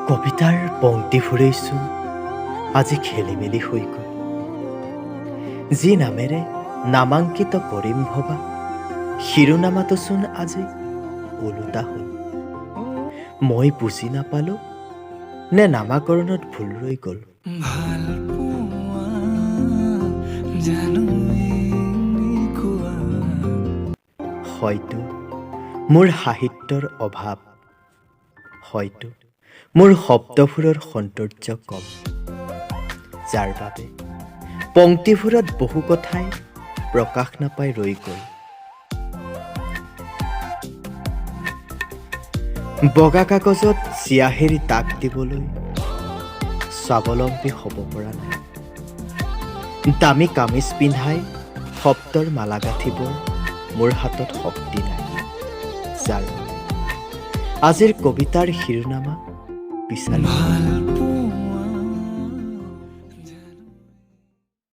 কবিতাৰ পংক্তিবোৰেইচোন আজি খেলি মেলি হৈ গ'ল। যি নামেৰে নামাংকিত কৰিম ভবা শিৰোনামাটোচোন আজি ওলোটা হ'ল। মই বুজি নাপালো নে নামাকৰণত ভুল ৰৈ গ'ল? ভাল পোৱা জানো এনেকুৱা? হয়তো মোৰ সাহিত্যৰ অভাৱ, হয়তো মোৰ শব্দবোৰৰ সৌন্দৰ্য কম, যাৰ বাবে পংক্তিবোৰত বহু কথাই প্ৰকাশ নাপাই ৰৈ গ'ল। বগা কাগজত চিয়াহীৰ দাগ দিবলৈ স্বাৱলম্বী হ'ব পৰা নাই। দামী কামিজ পিন্ধাই শব্দৰ মালা গাঁঠিবৰ মোৰ হাতত শক্তি নাই, যাৰ বাবে আজিৰ কবিতাৰ শিৰোনামা বিচাৰি ভাল